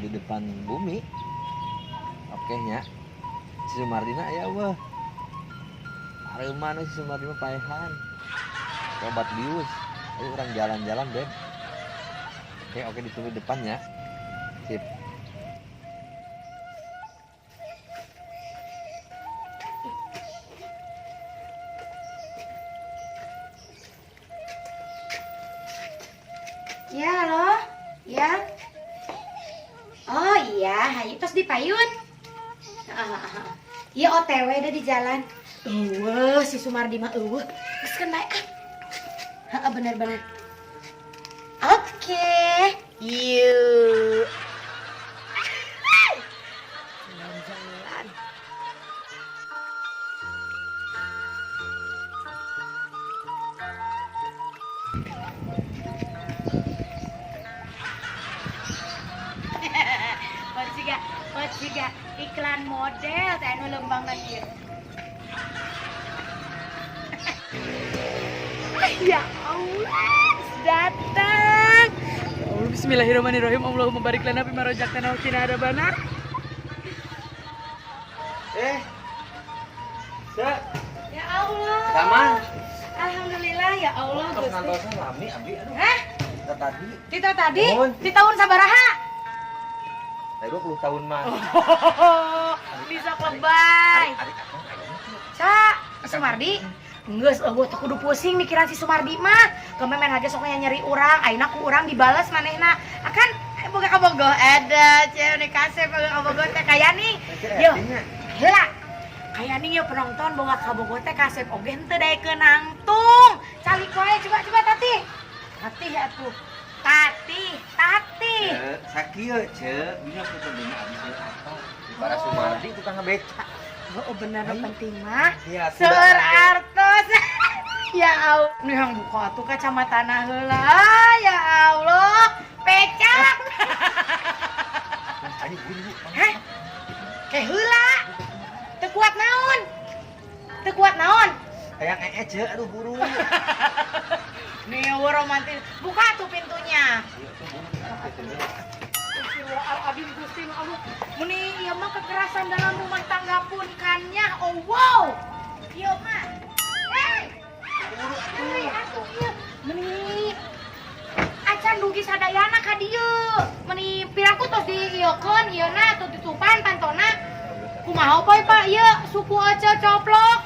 Di depan bumi. Oke nya. Si Sumardina aya euweuh? Areuman we si Sumardi mah paehan. Obat bius. Ayo urang jalan-jalan, Beb. Oke, oke, ditunggu di depannya. Sip. Ya, halo. Ya. Oh iya, hayu tos di payun. Iya, OTW udah di jalan. Euweuh, si Sumardi mah euweuh. Geus keun bae ah. Heeh, bener-bener. Oke. Yuk. Jalan-jalan. Buat juga iklan model teh anu lembang lagi. Ya Allah, datang. Ya Allah, bismillahirrahmanirrahim. Allahumma barik lana fima razaqtana wa qina adzabannar. Eh. Se, Ya Allah. Sama. Alhamdulillah ya Allah, Tos Gusti. ngantosan lami abi, aduh. Hah? Kita tadi. Kita tadi Mohon. di tahun sabaraha? Tadi 20 tahun mah. Oh, bisa lebay. Adik akang aya teu? Sa, Sumardi. Geus euweuh, teu kudu pusing mikiran si Sumardi mah. Kememen aja sok nyeri urang, ayeuna ku urang dibales manehna. Akan boga kabogoh ada cewek kasep boga kabogoh teh kaya nih. Yo, heula. Kaya nih yo penonton, boga kabogoh teh kasep oge henteu daekeun nangtung. Calik wae, coba coba Tati. Tati atuh. Tati, Tati. Cek, sakieu cek, bingung pentingna abi seueur apa. Di para Sumardi tukang ngebeca. Oh, bener, penting mah. Iya, Seur artos. Ya Allah. Nih yang buka tuh kacamata heula. Ya Allah. Pecak. Ayo buru. Hah? Ke heula. Teu kuat naon? Teu kuat naon? Hayang ee cek, aduh buru. Nih romantis. Buka tuh pintunya. Astagfirullahaladzim, Gusti Allah. Meni ieu mah kekerasan dalam rumah tangga pun kannya. Oh wow. Ieu mah. Eh. Hei, atuh ieu. Meni acan dugi sadayana ka dieu. Meni piraku tos diieukeun ieuna atuh ditutupan pantona. Kumaha poe Pak ieu suku ece coplok.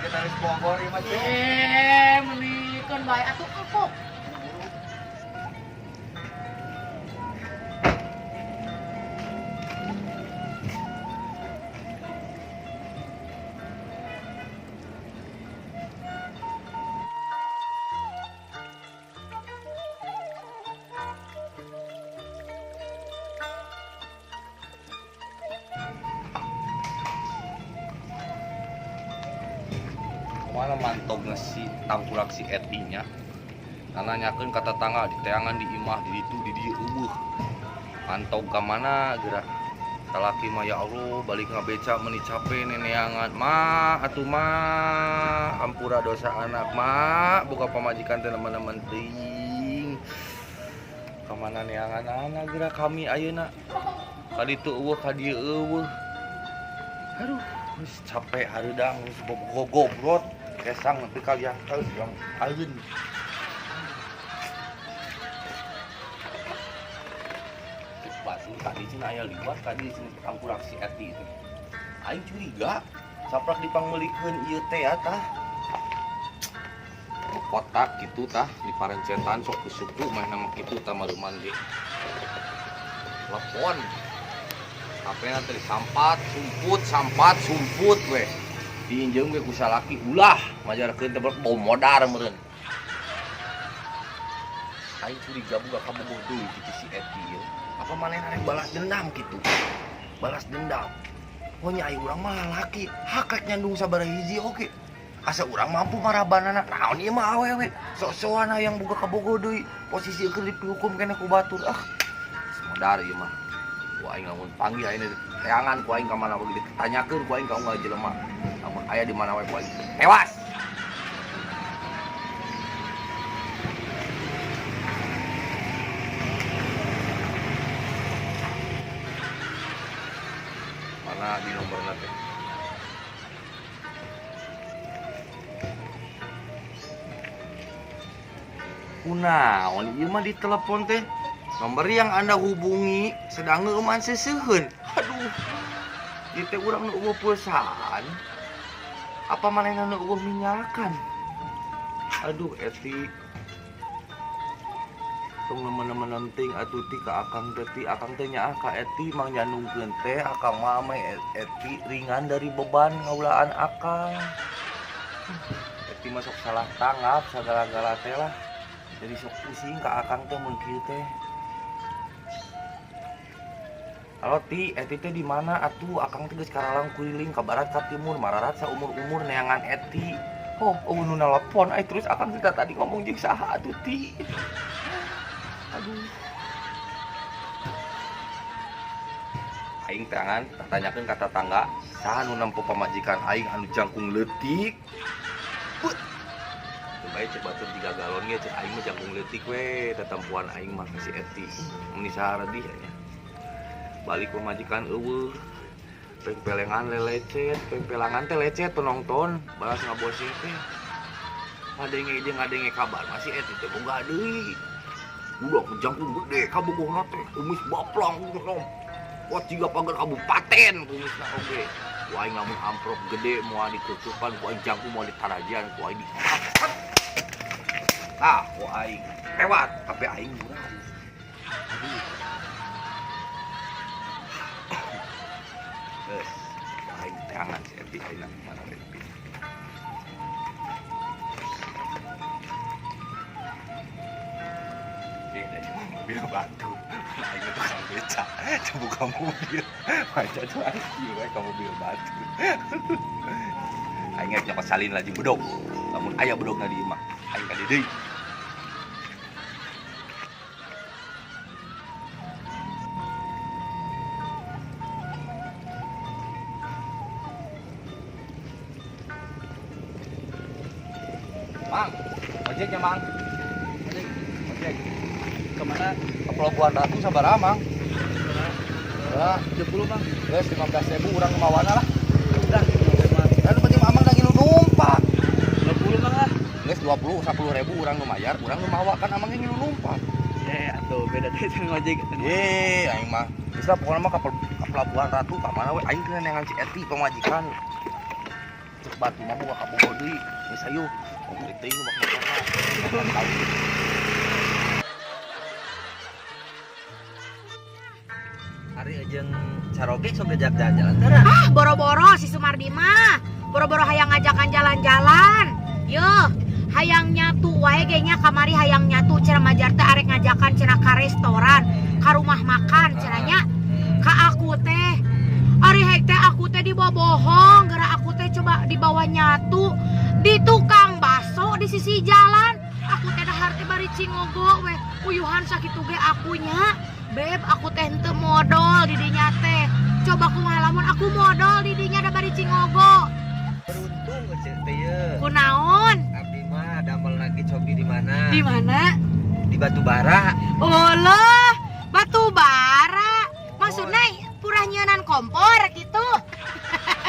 Kita harus Bogor ieu mah cek. Eh, meni keun bae atuh empuk. Mana mantogna si tangkurak si etinya, nanyakeun ka tetangga, di teangan, di imah, di ditu, di dieu euweuh. Mantog ka mana geura salaki mah? Ya Allah, balik ngabeca meuni cape neneangan. Ma atuh ma, ampura dosa anak ma, boga pamajikan teh nemen-nemen teuing. Ka mana neangan anak geura kami ayeuna? Ka ditu euweuh, ka dieu euweuh. Aduh, geus capek hareudang, geus gogobrot kesang nepi kalian tahu bilang alun. Batu tadi cenah aya liwat tadi cenah tangkurak si Eti teh. Aing curiga saprak dipangmeulikeun ieu teh ya tah. Kotak gitu tah di parencetan sok ku suku mah nama kitu tah mareuman ge. Telepon. HP-na teh disampat, sumput, sampat, sumput weh. Diinjeum ge ku salaki ulah majarkeun teh bau modar meureun. Aing curiga boga kabogoh deui kitu si Eti ieu. Apa manehna rek balas dendam kitu? Balas dendam. Oh nya, aing urang mah lalaki, hak rek nyandung sabaraha hiji oge. Asa urang mampu marabanana. Naon ieu mah awewe. Sok-sokan hayang boga kabogoh deui. Posisi keur dihukum keneh ku batur. Ah. Modar ieu mah. Ku aing lamun panggih ayeuna teangan ku aing ka mana we ditanyakeun ku aing ka unggal jelema. Lamun aya di mana we ku aing tewas. Mana di nomorna teh? Kunaon ieu mah ditelepon teh? Nomor yang Anda hubungi sedang ngeuman seseuheun. Aduh. Ieu teh urang nu eueuh pulsaan. Apa manehna nu eueuh minyakan? Aduh, Eti. Tong nemen-nemen penting atuh ti ka akang teh ti akang teh nyaah ka Eti mang nyandungkeun teh akang mah ameh Eti ringan dari beban ngaulaan akang. Eti mah sok salah tanggap sagala-gala teh lah. Jadi sok pusing ka akang teh mun kieu teh. Halo Ti, Eti teh di mana atuh? Akang teh geus karalang kuliling ka barat ka timur, mararat saumur-umur neangan Eti. Oh, eueuh nu nelpon ai terus akang teh tadi ngomong jeung saha atuh Ti? Aduh. Aing teangan tatanyakeun ka tatangga, saha nu nempo pamajikan aing anu jangkung leutik? Put. Teu bae cek batur 3 galon ge cek aing mah jangkung leutik we, tetempuan aing mah ka si Eti. Mun saharedih aya. Balik pamajikan eueuh. Pengpelengan lelecet, pengpelangan teh lecet penonton, balas ngabosing teh. Ngadenge jeung ngadenge kabar masih Eti teh boga deui. Udah jangkung gede kabogohna teh, kumis baplang nom. Wah 3 pagar kabupaten kumisna oge. Ku aing lamun amprok gede moal ditutupan, ku aing jangkung moal ditarajian, ku aing di. Tah, ku aing lewat, tapi aing murah. Aduh. Geus, aing teangan si Eti aing mana Eti. Mobil batu, nah ini tukang beca, buka mobil, baca tuh aing we ka mobil batu. Aing geus nyokot salin lagi bedog, lamun aya bedogna di imah, aing ka dieu deui. Mang, ojeknya Mang. Ojek, ojek. Kemana? Ke Pelabuhan Ratu sabaraha, Mang? Heeh, 70, Mang. Geus 15.000 urang nu mawana lah. Udah, Mang. Kan penting Amang lagi nu numpak. 20, Mang lah. Geus 20, 10.000 urang nu mayar, urang nu mawa kan Amang ge ngilu numpak. Eh, atuh beda teh jeung ojek. Ye, aing mah. Geus lah pokona mah ka Pelabuhan Ratu ka mana we aing teh neangan si Eti pamajikan. Cek batu mah boga kabogoh deui. Geus hayu. Komplit teuing nu bak motorna. Ari jeung caroge sok diajak jalan-jalan teh. Ah, boro-boro si Sumardi mah. Boro-boro hayang ngajakan jalan-jalan. Yuh, hayang nyatu wae ge nya kamari hayang nyatu cenah majar teh arek ngajakan cenah ka restoran, ka rumah makan cenah nya. Ka aku teh. Ari hek teh aku teh dibobohong, geura aku teh coba dibawa nyatu di tukang bakso di sisi jalan. Aku teh dahar teh bari cingogo we, uyuhan sakitu ge akunya. Beb, aku teh henteu modol di dinya teh. Coba kumaha lamun aku modol di dinya da bari cingogo. Beruntung euy teh ye. Kunaon? Abdi mah damel lagi cobi di mana? Di mana? Di batu bara. Olah, batu bara. Maksudnya purah nyeunan kompor gitu.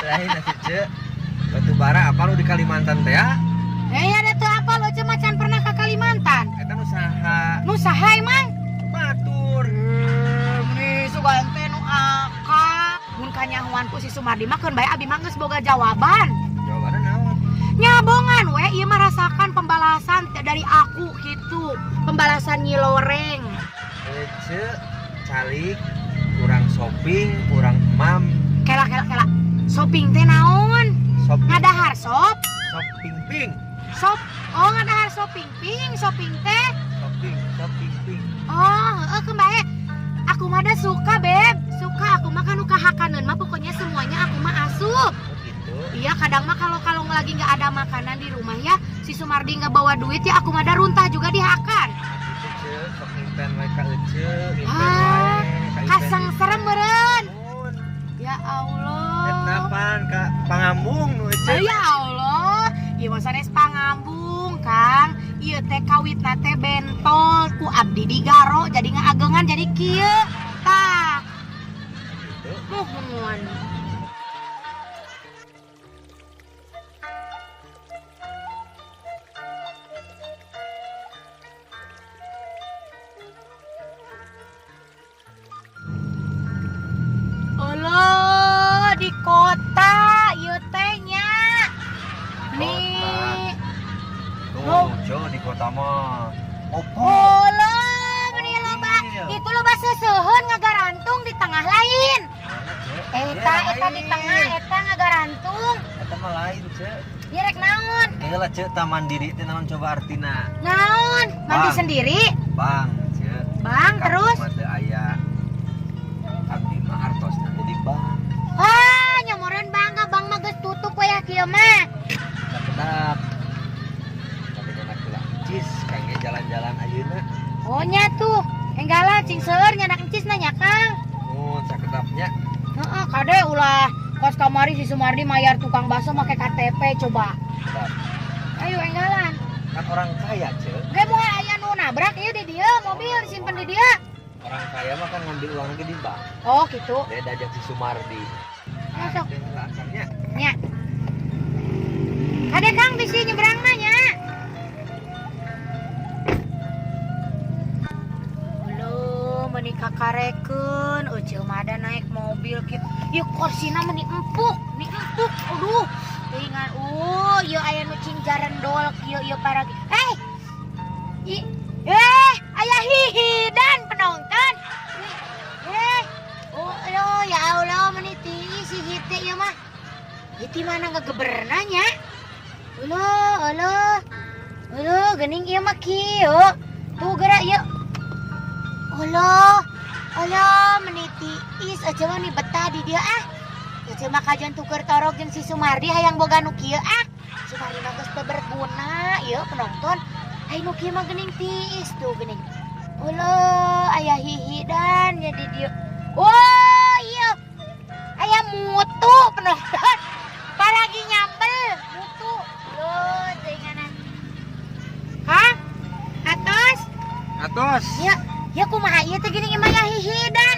Lain atuh ce. Batu bara apa lu di Kalimantan teh ya? Eh, ada tuh apa lu ce macan pernah ke Kalimantan? Eta nu saha? Nu saha emang? Batur. Nih sugan teh nu akak. Mun kanyahoan ku si Sumardi mah keun bae abi mah geus boga jawaban. Jawabanna naon? Nyabongan we ieu mah rasakan pembalasan dari aku gitu. Pembalasan nyi loreng. Ce calik kurang shopping, kurang emam. Kela kela kela. Shopping teh naon? Shopping. Ngadahar sop? Shopping ping. Sop. Oh, ngadahar shopping ping, shopping teh. Shopping, shopping ping. Oh, heeh keun bae. Aku mah da suka, Beb. Suka aku mah kan nu kahakaneun mah pokoknya semuanya aku mah asup. Oh gitu. Iya, kadang mah kalau kalau lagi nggak ada makanan di rumah ya, si Sumardi nggak bawa duit ya, aku mah da runtah juga dihakan. Itu ce, sok ngimpen wae ka ece, ngimpen Ah, wae ka impen. Kasengsem meureun. Mun. Ya Allah. Eta pan ka pangambung nu ece. Ya Allah, ieu mah sanes pangambung, Kang. Ieu teh kawitna teh bentol ku abdi digaro jadi ngaagengan jadi kieu. Tah, Gitu. muhun. Allah, di kota ieu teh nya. Nih, Tuh, ce di kota mah. Opo. Allah, meni loba. Mobil. Itu loba seuseuheun ngagarantung di tengah lain. Mana, ce? Eta Iya, eta di lain. tengah eta ngagarantung. Eta mah lain, ce. Ieu rek naon? Heula ce, tah mandiri teh naon coba artina? Naon? Mandi Bang. sendiri? Bang, ce. Bang, terus? Mah teu aya. Abdi mah artosna jadi bang. Wah, nyamuran bangga bang mah geus tutup we ya kieu mah. Sakedap. Tapi enak heula. Cis, kangge jalan-jalan ayeuna. Oh nya tuh. Enggala cing seueur nyanak encis nanya Kang. Oh, sakedapnya. Heeh, kade ulah kos kamari si Sumardi mayar tukang bakso make KTP coba. Sedap. Ayo enggalan. Kan orang kaya, ce. Ge moal aya nu nabrak ieu di dieu mobil disimpen di dieu. Orang kaya mah kan ngambil uang lagi di bank. Oh gitu. Beda jeung si Sumardi. Masuk. Acarnya. Nya. Kade Kang bisi nyebrang nya. Belum meni kakarekeun euceu mah ada naik mobil kieu. Ieu korsina meni empuk, meni empuk. Aduh, teuingan ieu aya nu cing jarendol kieu ieu paragi. Hei. I, aya hihidan penonton. Oh, lo, ya Allah meni tiis si hite ieu mah. Itu mana ngegeberna nya? Ulo, ulo. Ulo, gening ieu mah kieu. Tuh gerak ieu. Ulo, ulo meni tiis aja mah nih betah di dia ah. Aja mah kajian tuker torok jeung si Sumardi hayang boga nu kieu ah. Sumardi mah geus teu berguna ieu penonton. Ai nu kieu mah geuning tiis tuh geuning. Ulo, aya hihidan nya di dieu. Wah, iya. Aya mutu penonton. Palagi nyambel mutu. Loh, teuinganan. Hah? Atos? Atos. Ya, ya kumaha ieu teh geuning imah ya hihidan.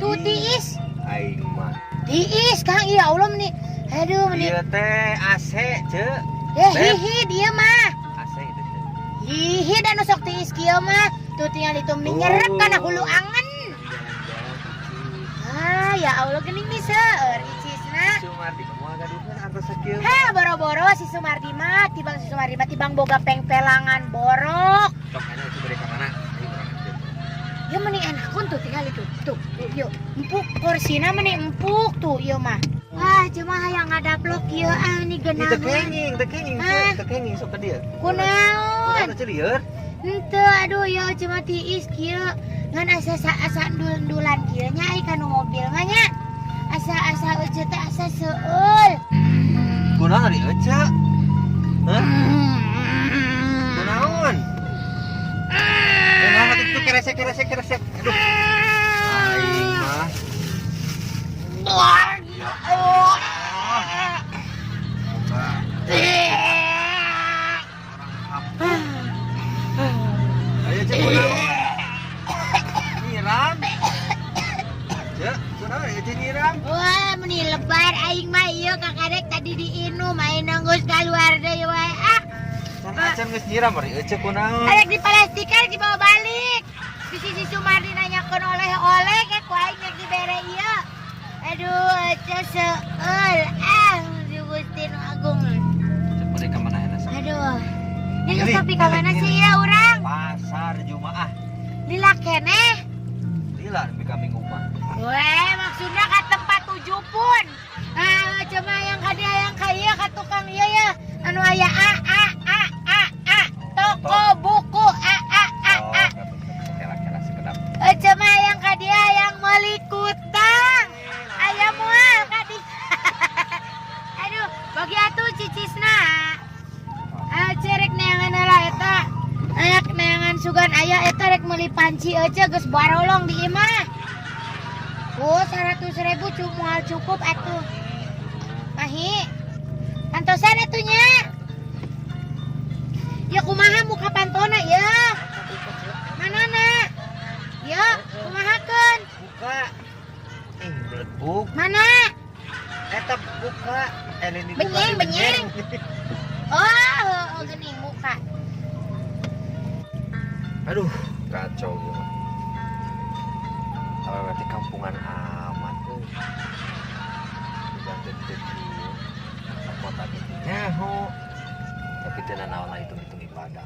Tuh tiis. Aing mah. Tiis Kang, ya Allah meni. Aduh meni. Ieu teh AC, ce. Eh Beb. hihi dia mah. AC itu, ce. Hihi dan nu sok tiis kieu mah. Tuh tinggal itu meni nyerep kana hulu angen. Jalan-jalan Cis. Ah, ya Allah geuning nih seueur icisna. Sumardi mah moal gaduhan atos sakieu. Hah, boro-boro si Sumardi mah, tibang si Sumardi mah tibang boga pengpelangan borok. Sok aya itu bade ka mana? Ayo urang anteun. Ya meni enakun tuh tinggal itu. Tuh, tuh, yuk. Empuk korsina meni empuk tuh ieu mah. Wah, cuma hayang ngadaplok ieu ah ini Ih, teu geunangan. kenging, teu kenging, ce. Hah? Teu kenging sok ka dieu. Kunaon? Kunaon ce lieur? Henteu, aduh ieu cuma tiis kieu. Ngan asa asa endul-endulan kieu nya ai kanu mobil mah nya. Asa-asa euceu teh asa seueul. Kunaon ari ece? Hah? Kunaon? Kunaon atuh tuh keresek keresek keresek. Aduh. Aing mah. Ya Allah. Ayo cek kunaon? Nyiram. Cek, kunaon ya cek nyiram? Wah, meni lebar aing mah ieu kakarek tadi diinum aing geus kaluar deui wae ah. Can acan geus nyiram ari ece kunaon? Arek dipalastikan dibawa balik. Bisi si Sumardi nanyakeun oleh-oleh ke ku aing rek dibere ieu. Aduh, ece seueul ah Gusti nu agung. Cek bade ka mana enak? Aduh. Ini Ini, geus tapi ka mana ini, sih ini. ya urang? Pasar Jumaah. Lila keneh. Lila nepi ka minggu mah. Weh, maksudnya ka tempat tujuh pun. Ah, cuma yang kada yang kaya ka tukang ieu ya. Anu aya A A A A A. Toko buku A A A A. Kela-kela sekedap. Cuma yang kadia yang meuli kutang. Aya moal kadi. Aduh, Aya eta rek meuli panci aja geus barolong di imah. Oh, 100.000 moal cukup atuh. Mahi. Pantosan atuh nya. Ya kumaha muka pantona ya? Manana? Ya, kumahakeun? Buka. Eh, beleguk. Mana? Eta buka. Eh, ini dibuka, Benyeng, ini benyeng. Oh, oh, geuning muka. Aduh, kacau ieu mah. Awewe teh kampungan amat euy. Diganti teu kieu. Ka kota ge teu nyaho. Tapi teu nanaon lah, hitung-hitung ibadah.